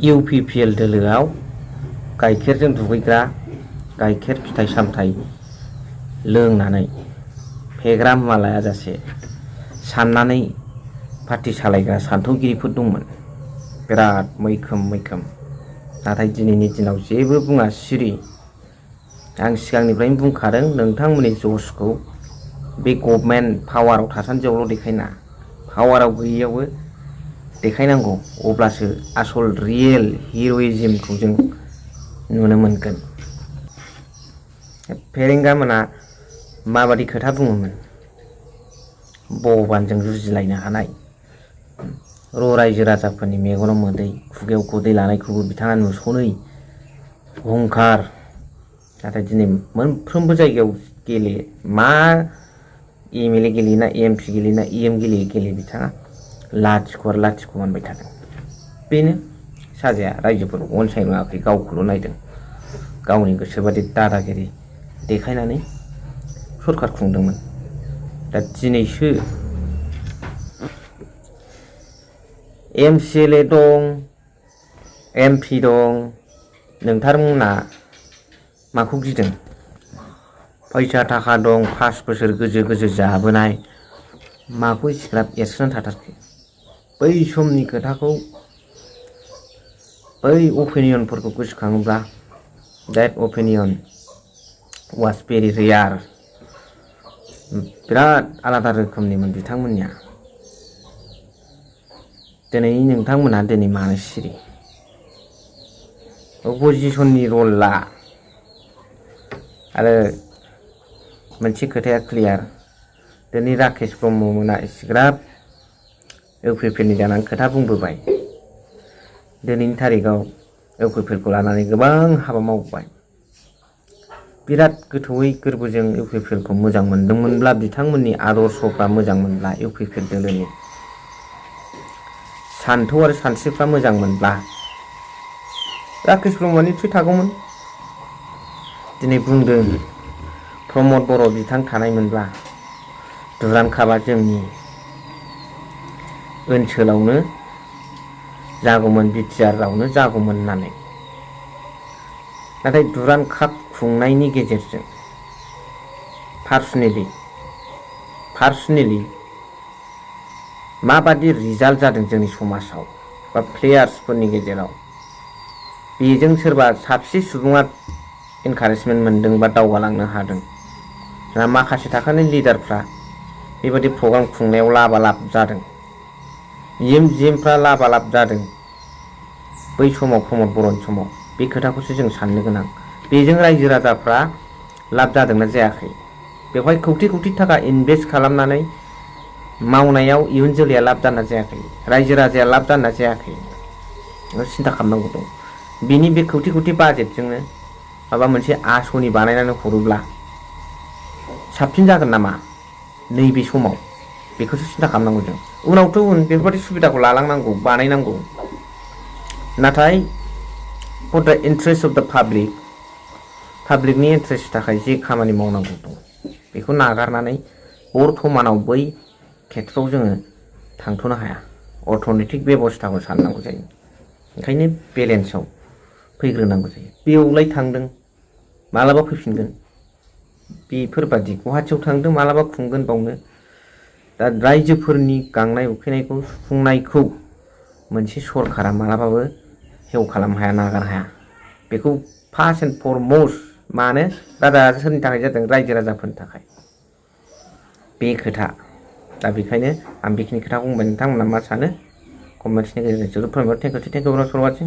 UPPL दोलोआव गाइखेरजों दुगैग्रा गाइखेर फिथाइ सामथाइ लोंनानै फेग्रा मुवा लायाजासे साननानै पार्टी सालायग्रा सान्थौगिरिफोर दंमोन, बिराद मैखोम। नाथाय दिनैनि दिनाव जेबो बुङा, सिरि। आं सिगांनिफ्रायनो बुंखादों, नोंथांमोननि जसखौ बे गभर्नमेन्ट पावाराव थासान्दियावल' देखायना, पावाराव गैयैयावबो देखायनांगौ, अब्लासो आसल रियेल हिर'इज्मखौ जों नुनो मोनगोन। फेरेंगा मोना माबादि खोथा बुङोमोन, भगबानजों जुजिलायनो हानाय। रायजो राजाफोरनि मेगनाव मोदै, खुगायाव खुदै लानायखौबो बिथाङा नुस'नै अहंखार। नाथाय दिनै मोनफ्रोमबो जायगायाव गेले, मा MLA गेलेयोना MP गेलेयोना EM गेलेयो बिथाङा लाथिख' मोनबाय थादों। बेनो साजाया, रायजोफोरखौ अनसायनाङाखै, गावखौल' नायदों, गावनि गोसोबादि दादागिरि देखायनानै सरखार खुंदोंमोन। दा दिनैसो MCLA दं, MP दं, नोंथांमोना माखौ गिदों? फैसा थाखा दं, 5 बोसोर गोजो जाबोनाय, माखौ इसिग्राब एरसोनानै थाथारखो? बै समनि खोथाखौ, बै अपिनियनफोरखौ गोसोखाङोब्ला, that opinion was very rare, बिराद आलादा रोखोमनिमोन बिथांमोननिया। दिनै नोंथांमोना दिनै मानो सिरि? अपोजिशननि रल ला। आरो मोनसे खोथाया क्लियार, दिनै राकेश ब्रह्ममोना इसिग्राब UPPLनि जानानै खोथा बुंबोबाय, दिनैनि थारिखआव UPPLखौ लानानै गोबां हाबा मावबाय। बिराद गोथौयै गोरबोजों UPPLखौ मोजां मोनदोंमोनब्ला, बिथांमोननि आदर्शफ्रा मोजां मोनब्ला, UPPL दोलोनि सान्थौ आरो सानस्रिफ्रा मोजां मोनब्ला, राकेश ब्रह्मआ निस्सय थागौमोन। दिनै बुंदों, प्रमद बर' बिथां थानायमोनब्ला दुरान्ड कापआ जोंनि ओनसोलावनो जागौमोन, बिटिआरआवनो जागौमोन होननानै। नाथाय दुरान्ड काप खुंनायनि गेजेरजों पार्सनेलि माबादि रिजाल्ट जादों जोंनि समाजाव बा प्लेयार्सफोरनि गेजेराव, बेजों सोरबा साबसे सुबुङा इनकारेजमेन्ट मोनदों बा दावगालांनो हादों ना माखासे थाखोनि लिडारफ्रा बेबादि प्रग्राम खुंनायाव लाबालाब जादों, GMफ्रा लाबालाब जादों बै समाव, प्रमद बर'नि समाव, बे खोथाखौसो जों साननो गोनां। बेजों रायजो राजाफ्रा लाब जादोंना जायाखै? बेवहाय कौटि थाखा इनभेस्ट खालामनानै मावनायाव इयुन जोलैया लाब जाना जायाखै? रायजो राजाया लाब जाना जायाखै? सिन्था खालामनांगौ दं। बिनि बे कौटि बाजेटजोंनो माबा मोनसे आसनि बानायनानै हरोब्ला साबसिन जागोन नामा नैबे समाव? बेखौसो सिन्था खालामनांगौ जों। उनावथ' बेफोरबायदि सुबिदाखौ लालांनांगौ, बानायनांगौ। नाथाय फर द इन्ट्रेस्ट अफ द पाब्लिकनि इन्ट्रेस्टनि थाखाय जे खामानि मावनांगौ दं, बेखौ नागारनानै बर्थमानाव बै खेथ्रआव जोङो थांथ'नो हाया। अर्थनैतिक बेबस्थाखौ साननांगौ जायो। ओंखायनो बेलेन्सआव फैग्रोनांगौ जायो। बेयावलाय थांदों, मालाबा फैफिनगोन। बेफोरबादि गुवाहाटियाव थांदों, मालाबा खुंगोन बावनो। दा रायजोफोरनि गांनाय उखैनायखौ सुफुंनायखौ मोनसे सरकारा मालाबाबो हेव खालामनो हाया, नागारनो हाया। बेखौ फार्स्ट एन्ड फरमस्ट, मानो राजा सोरनि थाखाय जादों? रायजो राजाफोरनि थाखाय। बे खोथा। दा बेखायनो आं बेखिनि खोथाखौ बुंबाय। नोंथांमोना मा सानो? कमेन्ट्सनि गेजेरजों जोबोद फोरमायहर। Thank you for वाचिं।